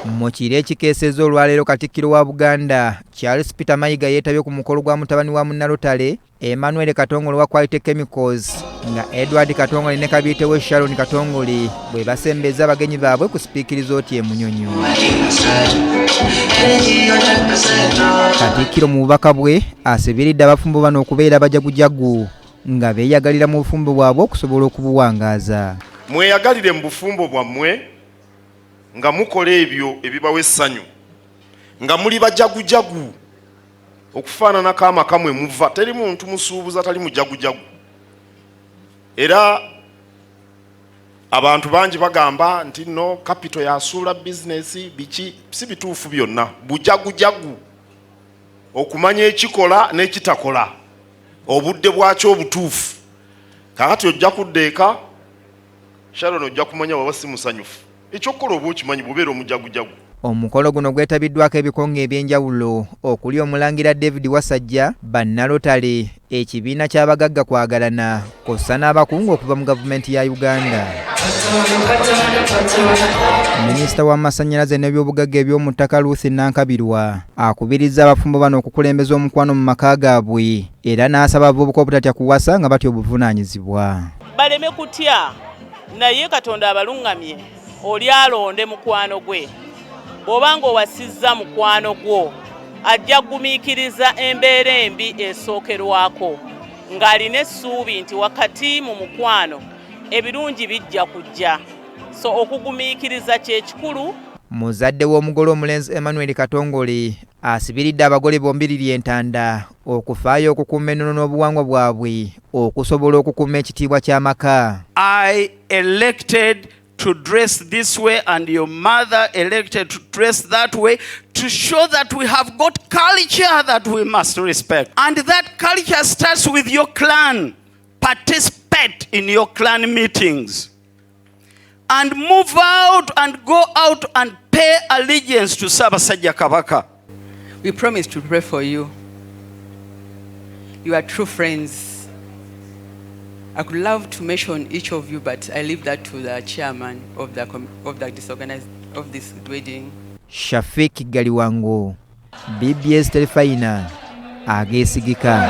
Mu kiro ekikeesezza olwaleero, Katikkiro wa Buganda Charles Peter Mayiga yeetabye ku mukolo gwa mutabani wa munnalotale Emmanuel Katongole wa Quality Chemicals, nga Edward Katongole ne kabiite we Sharon Katongole bwe basembeza abagenyi baabwe ku Speke Resort e Munyonyo. Katikkiro mu bubaka bwe asibiridde abafumbo bano okubeera abajagujagu nga beeyagalira mu bufumbo bwabwe okusobola okubuwangaaza. Mweyagalire mu bufumbo bwammwe nga mukola ebyo ebibawa essanyu, nga muli bajagujagu okufaananako amaka mwe muva. Teri muntu musuubuza tali mujagujagu. Era abantu bangi bagamba nti no capital yasuula bizinesi, biki, si bituufu byonna. Bujagujagu, okumanya ekikola n'ekitakola, obudde bwakyo obutuufu. Kakati ojja kudda eka, Sharon, ojja kumanya waba si musanyufu, ekyokukola oba okimanyi bw'obeera omujagujagu. Omukolo guno gwetabiddwako ebikonge ebyenjawulo okuli Omulangira David Wasajja, bannalotale, ekibiina ky'abagagga kwagalana, kw'ossa n'abakungu okuva mu gavumenti ya Uganda. Minisita w'amasannyalaze n'ebyobugagga eby'omu ttaka Ruth Nankabirwa akubirizza abafumbo bano okukulembeza omukwano mu maka gaabwe era n'asaba abavubuka obutatya kuwasa nga batya obuvunaanyizibwa. Baleme kutya, naye Katonda abaluŋŋamye, oli alonde mukwano gwe. Bw'oba ng'owasizza mukwano gwo, ajja kugumiikiriza embeera embi esookerwako ng'alina essuubi nti wakati mu mukwano ebirungi bijja kujja. So okugumiikiriza kyekikulu. Muzadde w'omugole omulenzi Emmanuel Katongole asibiridde abagole bombiriri entanda okufaayo okukuuma ennono n'obuwangwa bwabwe okusobola okukuuma ekitiibwa ky'amaka. I elected to dress this way and your mother elected to dress that way to show that we have got culture that we must respect. And that culture starts with your clan. Participate in your clan meetings. And move out and go out and pay allegiance to Ssaabasajja Kabaka. We promise to pray for you. You are true friends. I could love to mention each of you, but I leave that to the chairman of the disorganized of this wedding. Shafik Galiwango, BBS Terefayina, ageesigika.